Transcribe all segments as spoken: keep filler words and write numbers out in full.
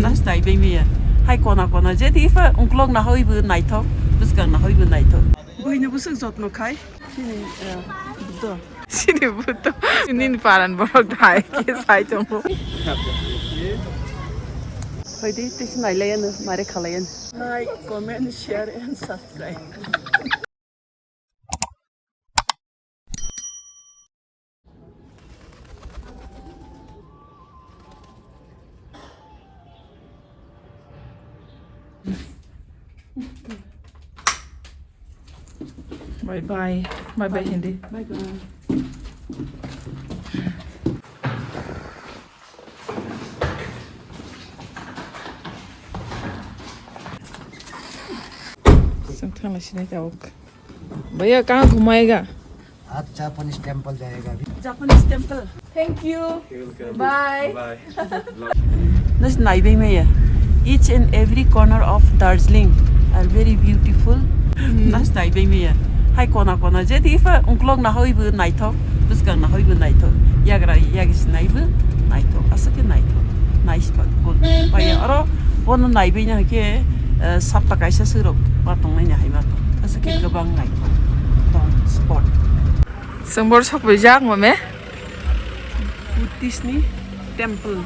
Nas nai bai maya. Hai kona kona je di pha ungklok na hoi bo naithok, bwskang na hoi bo naithok. Buino bwswk jotno khai. Chini, eh, Buddho. Chini Buddho. Nini paran borok dai ke sai tongo. Hoi di, tisi nai lai ano, mare khalai ano. Like, comment, share and subscribe. Bye bye. Bye bye, Hindi. Bye bye. Chwng thangla sinai tabuk. Bhaiya, kahan ghumaiga? Aap Japanese temple jayega abhi. Japanese temple. Thank you. Bye. Bye. Nas nai bai maya. Each and every corner of Darjeeling are very beautiful. Nas nai bai maya. Hai kona kona je di pha ungklok na hoi bo naithok, bwskang na hoi bo naithok. Yagra yagis nai bo naithok. Aswk khe naithok. Nai spa cool. Bhaiya oro bono nai bai na khe, eh, sapta kaisa swrwk ma tongnai ni hai ma tong. Aswk khe kwbang naithok tong spot. Chwng bor sokphaijak mame. Buddhist ni temple,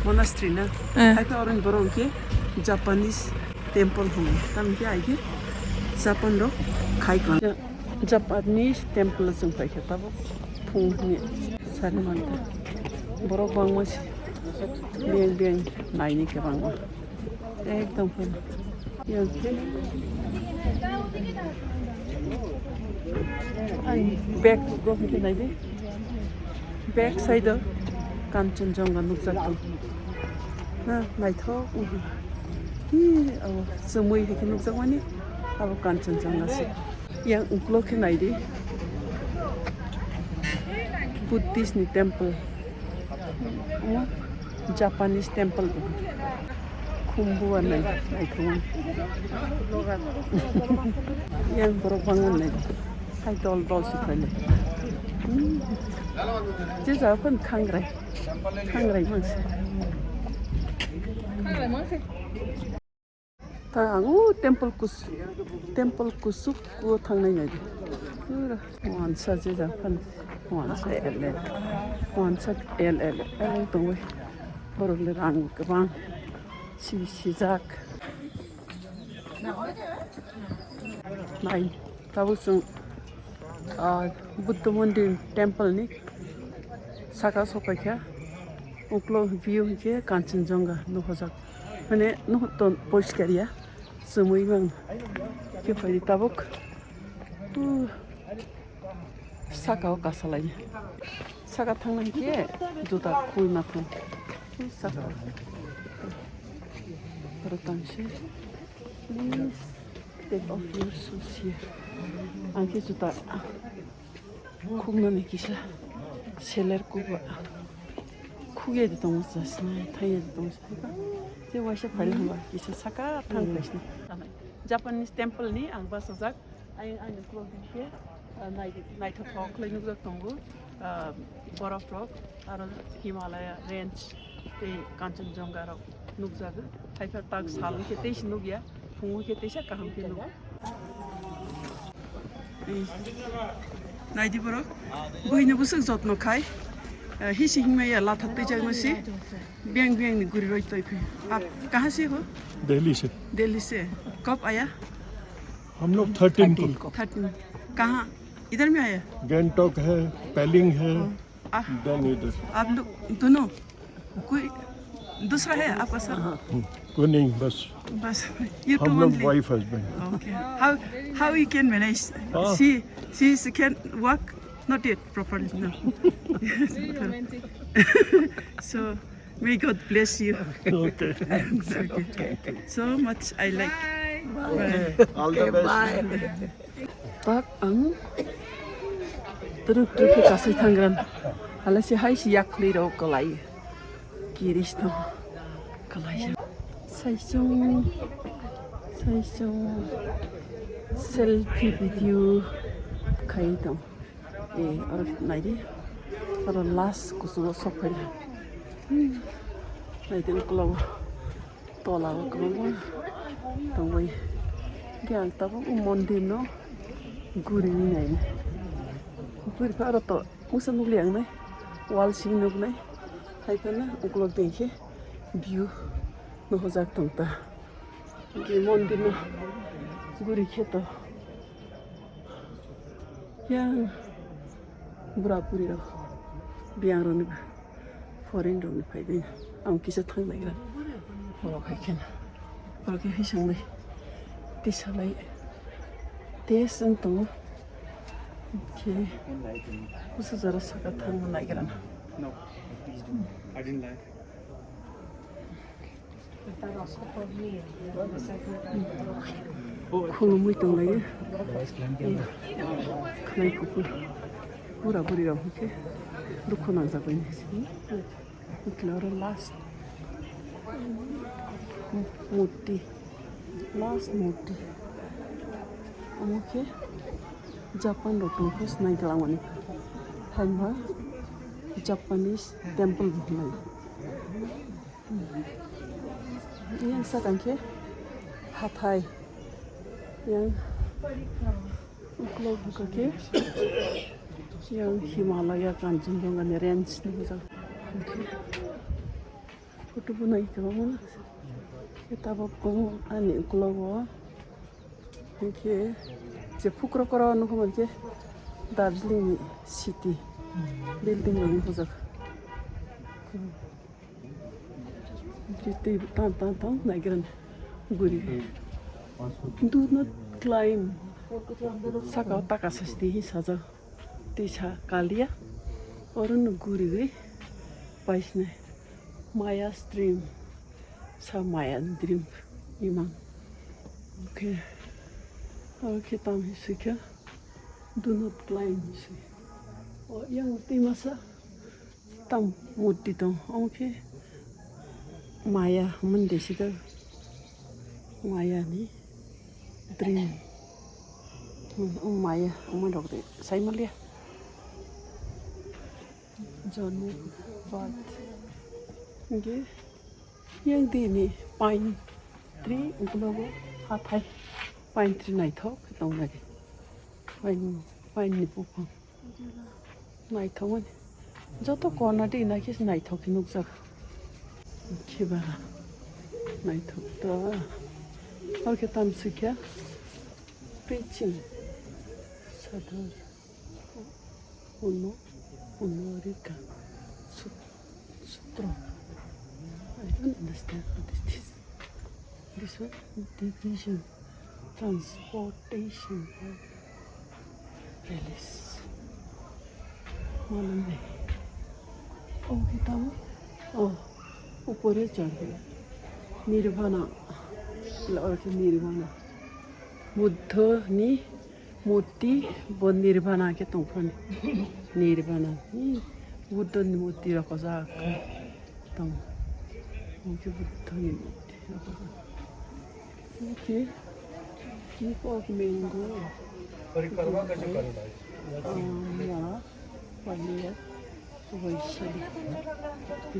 monastery na. Eh. Hai khe oro ni borok hwnkhe Japanese temple hwnwi. Tamo khe hai khe Japan rok khai kha. Japanese temple chwng phai kha tabuk phung hwnwi sari man kha. Borok bangma se beng beng naini kwbangma. Ekdom phai. Yang khe. Ang back go khe nai di. Back side o Kanchenjunga nukjak tong. Na, naithok. Hi, abo chumui hai khe nukjak mani. Abo Kanchenjunga se. Yang uklok khe nai di. Buddhist ni temple. Omo Japanese temple bo. Khumbu anai, naithok. Yang borok bangma nai. Hai dol dol se phailai. Hmm. Je jaga phano khangrai. Khangrai mangse. Khangrai mangse. Ta ang o temple kus-, temple kusuk o thangnai nai di. Pura wansa je jaga phano. Wansa el el. Wansa el el el tongwi. Borok le rang kwbang. Si sijak. Nai, tabuk chwng, ah, Buddha Mandir temple ni saka sopaikha. Uklok view hinkhe Kanchenjunga nuhojak. Mane nuhut ton poriskar ya. Chumui mang khe phaidi tabuk. Uh. Saka o kasalai. Saka thangna hinkhe juta khwi ma thang. Saka o. Aro tangse. Please take off your shoes here. Ang khe juta khuknani kisa seler kuba. Khukya de tongo chasna, thangya de tongo chasna. Je waisa phari hwnba kisa saka thang kaisna. Japanese temple ni ang bachajak. Ayang ani uklok dikhe, ah, nai-, naithothok khlai nukjak tongo, ah, borok rok, aro Himalaya range tei Kanchenjunga rok nukjago. Haiphar tak sal wngkhe teisa nukya, phung wngkhe teisa kaham khe nuk. Naidi borok, buino bwswk jotno khai, ah, hisi himaya latha twijakno si, beng beng ni guri roi toi phi. Ap kaha se ho? Delhi se. Delhi se. Kab aya? हम लोग थर्टीन को। थर्टीन। कहाँ? इधर में आया? गैंगटॉक है, पेलिंग है, आ, देन इधर। आप लोग दोनों कोई दूसरा है आपका साथ? हम्म, कोई नहीं, बस बस, you हम two लोग only? Wife husband. Okay. How, how you can manage? हाँ। She, she is can work, not yet properly, no. Very romantic. So, May God bless you. Okay. It's okay. Okay. So much I like. Bye. Bye. Okay. All the best. Bye. Tak ang truk truk ke kasai thangran. Hala si hai si yak li ro kalai. Kiris to kalai. Saisung, saisung selfie video khai to. Eh, oro naidi. Oro last kusugo sok phaina. Hmm. Naidi ukulok tola o kwbangma tongbai. Hwnkhe ang tabuk o mondir no guriwi nai. Buphang aro to usa nukli ang nai. Wall simi nuknai. Hai phano ukulok dei khe view nuhujak tong ta. Hwnkhe mondir no guri khe to. Yang bura buri rok biyang rok ni ba foreign rok ni phai bai ang kisa thang nai gra borok hai khe na borok khe hisang bai tisa lai test wng tongo khe kusa jora saka thang nai gra na. Khulumui tonglaio. Khwnai kuphur. Bura buri rok hwnkhe dukhu nangjak bai nai sini. Hwnkhe oro last murti. Last murti. Omo khe Japan rok tongkhe sinai kwlangmani. Haima Japanese temple bo hwnlai. Yang sakang khe hathai. Yang ukulok buka khe yang Himalaya Kanchenjunga ni range ni bujak. Photo bo nai kwbangma na. Tabuk ani ukulok o hwnkhe je phukro koro nukho mankhe Darjeeling ni city building rok nukjak. Twi twi tang tang tang naigra guri. Do not climb. Saka o taka sasti hi sajak. Twi sa kalia. Oro no guriwi paisne. Maya stream. Sa maya dream. Imang. Okay. Okay, tam hi sikha. Do not climb hi si. O yang twi masa. Tam murti tong, omo khe maya hwnmani de sida maya ni dream. Hmm, o maya hwnmani rok de sai manliya. Joni bath. Hwnkhe yang dini pine tree, ukulok o hathai pine tree naithok khe tongnai. Pine, pine ni buphang. Naithokmani. Joto corner de naikhe naithok khe nukjak. Khiba naithok ta. Hor khe tam sikha. Preaching. Sadhu. Uno. Uno rika. Sut-, sutra. I don't understand what is this. This one, division, transportation, release. Malum nahi. Oh, kita oh, oh, upore chadh gaya. Nirvana. Aro khe Nirvana. Buddha ni murti bo Nirvana khe tongphani. Nirvana. Hmm. Buddha ni murti rokojak. Tong. Omo khe Buddha ni murti. Omo khe King of Mango. Ama, Pania, Vaishali.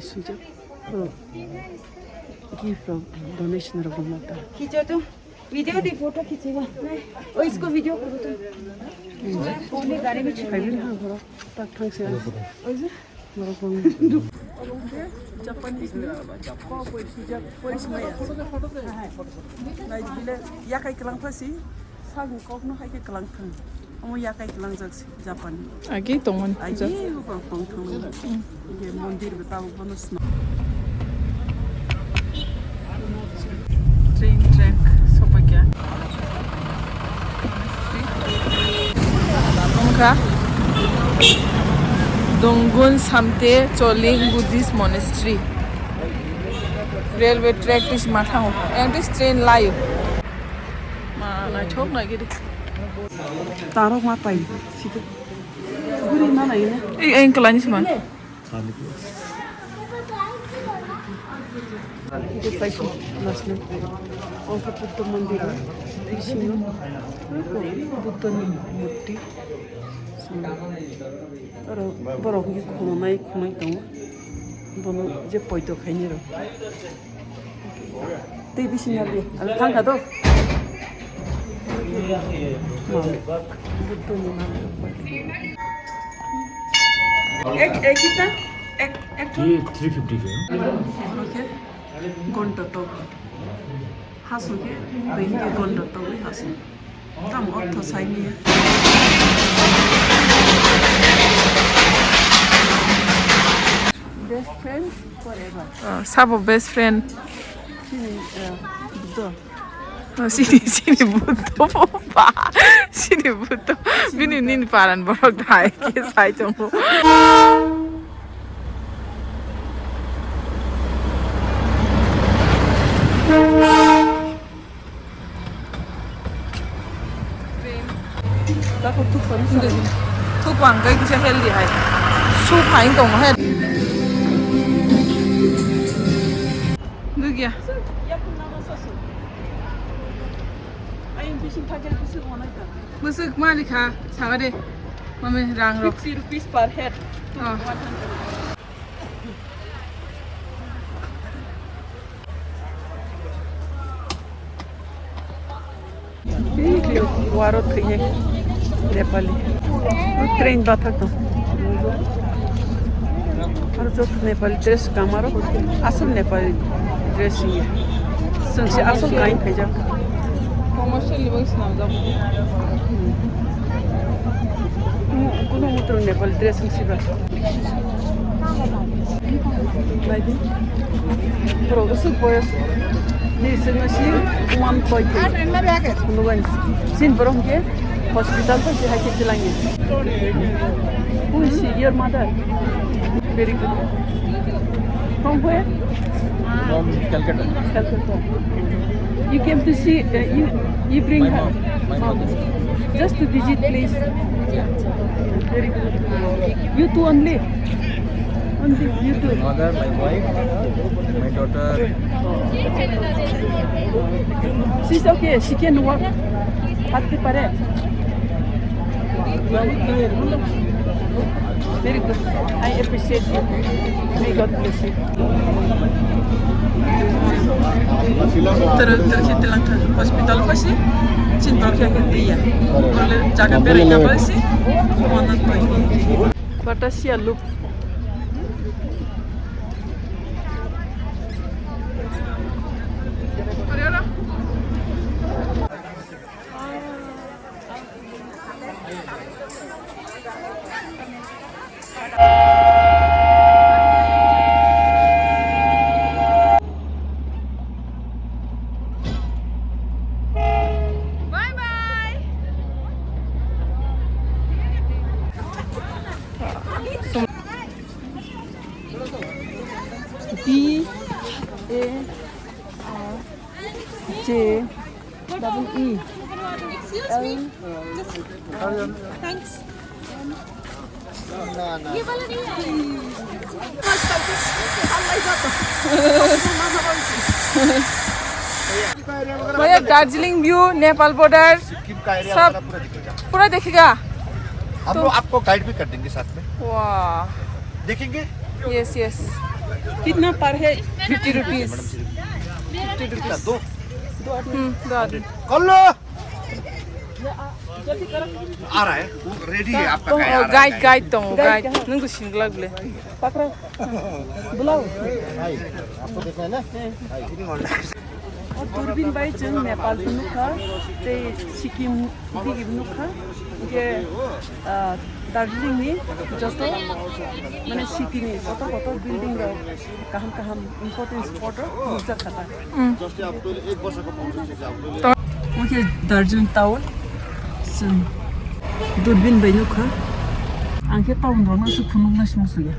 Swijak. Gift rok, donation rok bo mata. Video di photo khichega. O isko video karo to. Phone gari mein chhodi. Hai bin ha goro. Tak thang se. Oi je. Borok bang. Japanese ni. Kok oi swijak. Photo de photo de. Nai bile yakai kwlang phasi. Sakni kokno hai khe kwlang thang. Omo yakai kwlangjak se Japan. Agi tongmani. Agi bwkang tong thang. Hwnkhe mondir bo tabuk bono sna. Train track sophaikha. Wngkha Donggun Samte Choling Buddhist Monastery. Railway track twi sima thango. Ang twi train laio. Ma naithok naigidi. Tarok ma tai sidi. Guri ma nai na. Ei, ei, kelani sima. Ito sai su nasne. Oke Buddha mandir bisingo Buddha ni murti. Aro borok ni khulumnai khulumnai tongo. Bono je poito khaini rw. Tei bisi nali, ang thang kha do. Mam, Buddhoni mam. Ek, ek kita, ek, ek ये three fifty के। Okay. Gonta to. Hasu ke, bengke gonta to hasu. Tam ortho saini. Best friends forever. Ah, sabo best friend. Sini, eh, Buddho. Ah, sini, sini Buddho, ba. Sini Buddho. Bini nini paran borok dai ke sai chongo. Thukbang kai kisa healthy hai. Soup hai tong hai. Dugya. Bwswk mani kha, saga de. Mami rang rok. Fifty rupees per head. Oh. Waro thwinai Nepali. Train bathak tong. Aro joto Nepali dress kamaro. Asol Nepali dress hiya. Sengsi asol kain phaijak. Commercial ni bai swnamjak. Kuno mutro Nepali dress sengsi ba. Naidi. Borok aswk boyos. Ni sengma si one point. Nugan. Sin borok ke hospital to si hai ke tilangi. Who is your mother? Very good. From where? From Calcutta. Calcutta. You came to see, uh, you, you bring My her? Mom. My mom. Just to visit, please. Yeah. Very good. You two only? Only you two? Mother, my wife, my daughter. She's okay. She can walk. হাঁটতে পারে? Very good. I appreciate you. May God bless you. Ter ter khete langkha hospital pasi chin bok ya ke dia. Bole jaga bere ya pasi. Batasia loop. Bye bye. D A R J Double E. Excuse me. Just thanks. ये वाला नहीं है। भैया, दार्जिलिंग व्यू, नेपाल बॉर्डर, सिक्किम का एरिया सब वगैरह पूरा दिखेगा। पूरा देखेगा। हम तो लोग आपको गाइड भी कर देंगे साथ में। वाह। देखेंगे। Yes, yes. कितना पर head? Fifty rupees. Madam, fifty rupees. दो। दो आदमी। हम्म, दो आदमी। कर लो। आ रहा है, वो रेडी है आपका गाइड, आ रहा है, गाइड। गाइड तो, गाइड गाइड। कहाँ? नंगो सिंगला गुले। पकड़ो। बुलाओ। भाई, आपको देखना है ना? भाई। O durbin bai chwng Nepal bo nukha, tei Sikkim digi bo nukha, hinkhe, ah, Darjeeling ni joto, mane, city ni kotor kotor building rok, kaham kaham important spot rok nukjak kha ta. Omo khe Darjeeling town. Chwng durbin bai nukha. Ang khe town rokno se phunukna se musuya.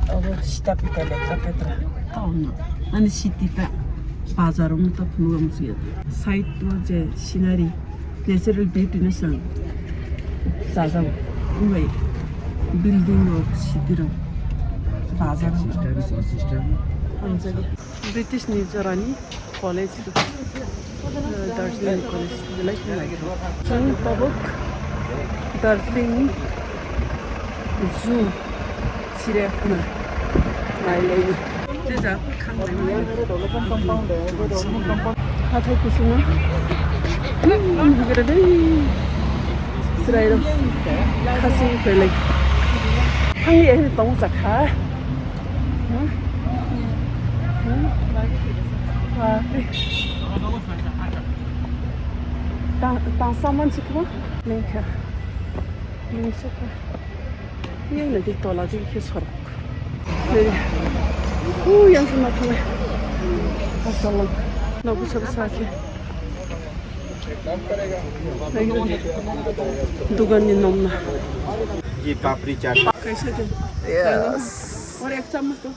Abo sita pita letra petra town no. Ani city ta bazar rokno ta phunuga musuya. Side o je scenery, natural beauty no chwng chajago. Wngbai building rok, city rok, bazar rok hamjagwi. British ni jorani college, eh, Darjeeling College, belai khe naithok. Chwng tabuk Darjeeling ni zoo, chiriyakhana. Hathai kusungo. Hmm, higre dei. Chwrairok khasi phailai. Thangya hini tong sakha. Hmm? Hmm? Bapre. Tang, tang saman sikha. Lengkha. Lengkha. Yang lagi tola di ke sorok. Dari. Uh, yang kena kena. Asal. Nogu sab sakhe. Dugan ni nom na. Ye papri chaat. Kaise de? Yes. Aur ek chammach do.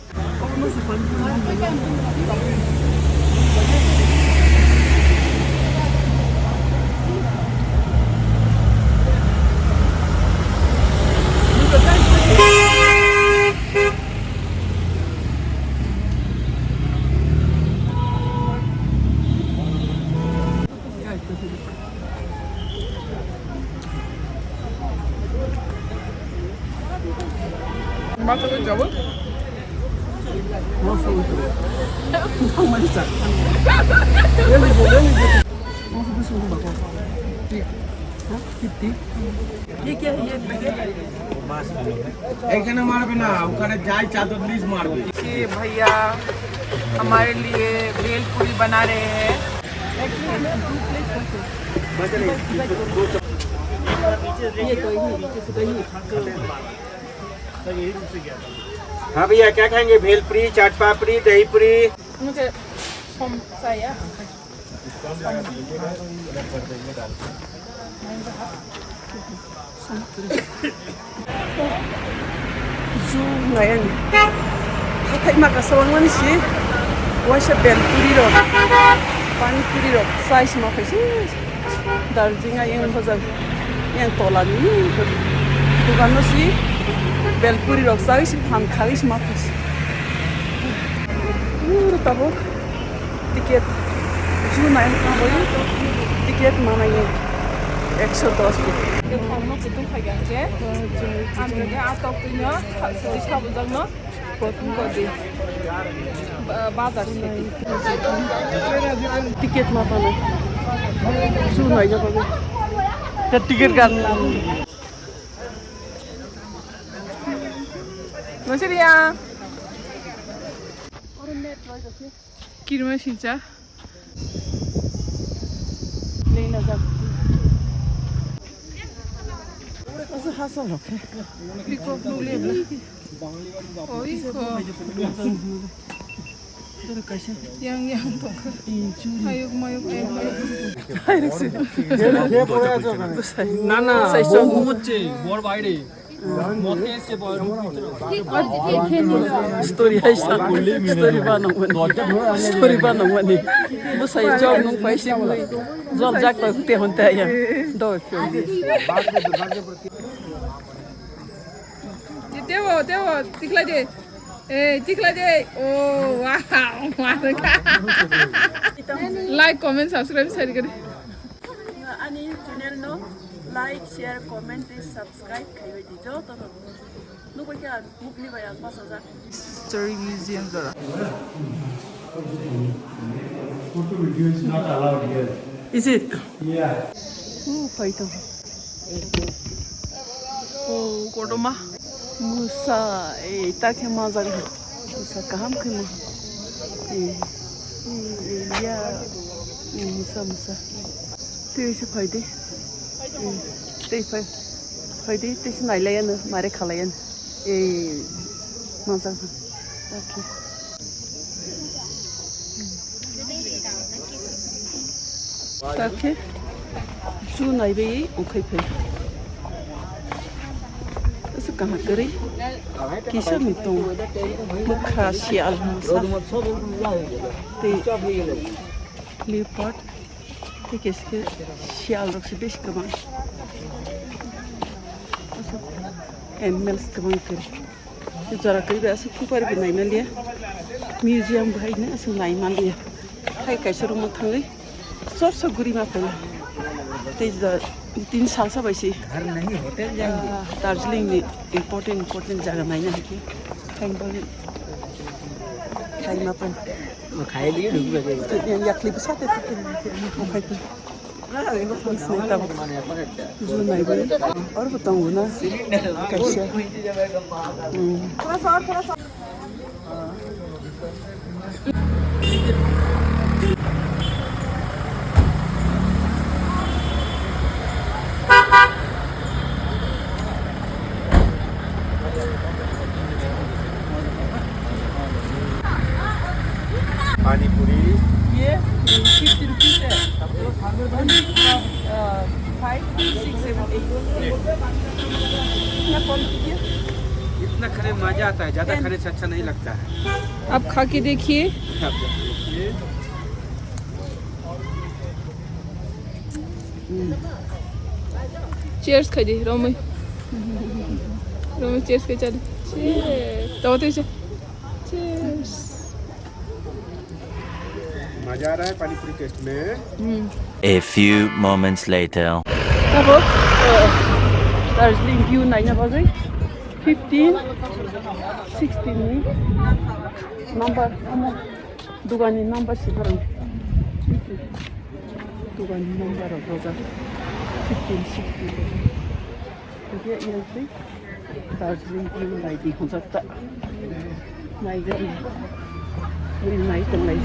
এখানে মারবে না, ওখানে যাই চাদর নিস মারবে। ये भैया हमारे लिए भेलपूरी बना रहे हैं। हाँ भैया, क्या खाएंगे? भेलपूरी, चाट पापड़ी, दही पूरी। मुझे समोसा या। Ju nai ani. Hathai ma kasalang mani si. Waisa bel puri rok, pani puri rok, sai sima khaisi. Darjing ayang bojak, yang tola ni dugan no si bel puri rok sai si phan khai sima khaisi. Tabuk. Ticket ju nai tangwi ticket manai ekso dos. Ang rwgwi ah tok twino sabo jakno kothum kodi bazar se. Ticket ma pano ju nai jabo. Ticket gan. Nosiria. Kirma sincha. Lei na jak. Asa hasa lok he. Iko nule bla. Oi ko. Yang yang tongkha. Ayuk mayuk ayuk mayuk. Hai riksi. Na na. Sai chong mo che bor baire. Story hai sa. Story ba nang mani. Story ba nang mani. Bo sai chong nung pai si mui. Jol jak to te hon te ya. Do. Tewo tewo tikla de. Eh, tikla de. Oh, wow. Like, comment, subscribe, share kare. Ani channel no like, share, comment, please subscribe khaibai di joto no. Nukoi khe ang mukni bai ang bachajak. History Museum jora. Photo video is not allowed here. Is it? Yeah. Oh, phaito. Oh, kotorma. Musa, eh, ta khe majak. Musa kaham khe ma. Eh, eh, eh, ya. Eh, musa, musa. Tei se phai de. Eh, tei phai. Phai de, tei se nai lai ano, mare kha lai ano. Eh, majak. Okay. Takhe chu naibai ukhai phai. Asa kaha kwrwi kisa mutung mukha sial musa tei leopard tei kisa khe sial rok se besi kwbang. Asa animals kwbang kwrwi. Jora kwrwi bai aswk kupari bo naimaliya. Museum bo haino aswk naimanliya. Hai kaisa room o thangwi chorsa guri ma phaila. Tei jora tin salsa bai se, ah, Darjeeling ni important important jaga naina hai khe thang bagwi. Mapan. Makhai di dulu lagi. Yang yakli besar itu kan. Makhai itu. Terus naik tabak. Zul naik beri. Orang bertanggung na. Kaisa. Hmm. पानी पूरी। ये fifty rupees है। Only, uh, five, six, seven, eight। इतना कम कीजिए। इतना खाने में मजा आता है, ज्यादा खाने से अच्छा नहीं लगता है। आप खा के देखिए। आप देखिए। Cheers khai di, Romwi. Romwi, cheers khai chadi. Cheers. Tawa twi cha. Cheers. मजा आ रहा है पानी पूरी टेस्ट में। Hmm. A few moments later. Tabuk, uh, Darjeeling view naina bagwi fifteen, sixteen ni number, omo, dugan ni number si borok. Dugan ni number rok bojak fifteen, sixteen. Hingke yang twi Darjeeling view naidi hwnjak ta. Naigari. Uri nai tonglai.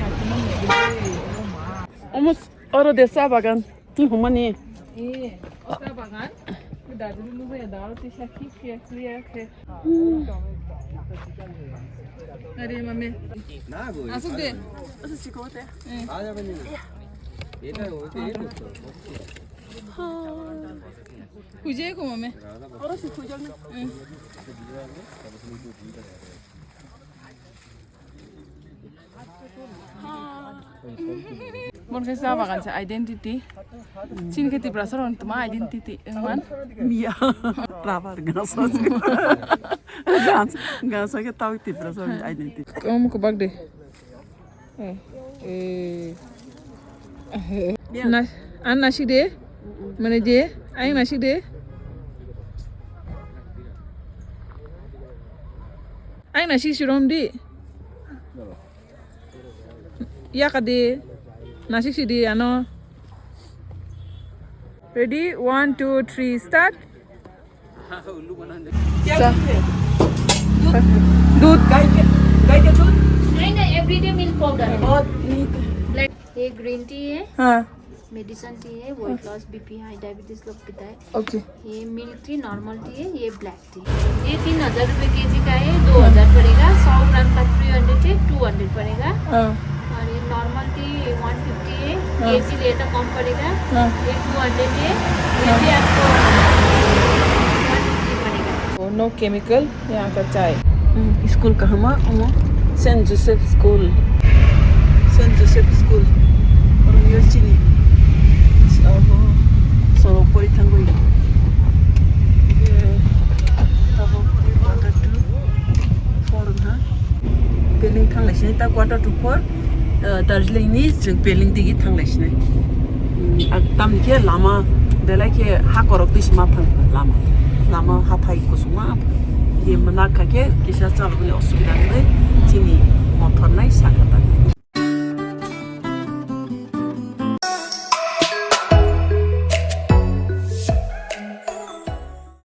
Omo oro de cha bagan. Twi hwnmani. Eh, cha bagan. Darjeeling nugwi da aro twi sakhi khe clear khe. Are mame. Asuk de. Asuk siko te. Eh. Hujai ko mame. Oro si hujang na. Eh. Bon khe cha bagan se identity. Chini khe Tiprasa rok tuma identity wngman. Miya. Rubber gasa. Gasa, gasa khe tau Tiprasa rok identity. Kom ko bag de. Eh. Eh. Na, an nasik de. Mane de. Ayang nasik de. Ayang nasik si rom di. Yaka di. Nasik si di ano. Ready? One, two, three, start. क्या सा-, दूध है? दूध। गाय के, गाय का दूध? नहीं, नहीं, एवरीडे मिल्क पाउडर है। और नहीं तो ये ग्रीन टी है, हाँ। मेडिसिन टी है, weight loss, BP high, diabetes लोग पीता है। ओके। ये मिल्क टी, नॉर्मल टी है, ये ब्लैक टी। ये तीन हज़ार रुपये केजी का है, दो हज़ार पड़ेगा, सौ ग्राम का थ्री हंड्रेड है, टू हंड्रेड पड़ेगा। हाँ। और ये नॉर्मल टी वन फिफ्टी है, हाँ। केजी ले तो कम पड़ेगा, हाँ। ये टू हंड्रेड है, ये हाँ। भी आपको वन फिफ्टी पड़ेगा। Oh, no chemical, यहाँ का चाय। Hmm, school kaham omo, Saint Joseph School. Saint Joseph School. Oro yo chini. Oho. Sorok pori thangwi. Ye, abo quarter to four wngkha. Building thanglai sini ta quarter to four, eh, Darjeeling ni chwng building digi thanglai sini. Hmm, ak-, tamni khe lama belai khe ha korok twi se ma thang lama. Lama hathai kusuma. Ye mwnakha khe kisa chalokni osubida wngwi chini mothor nai sakha ta.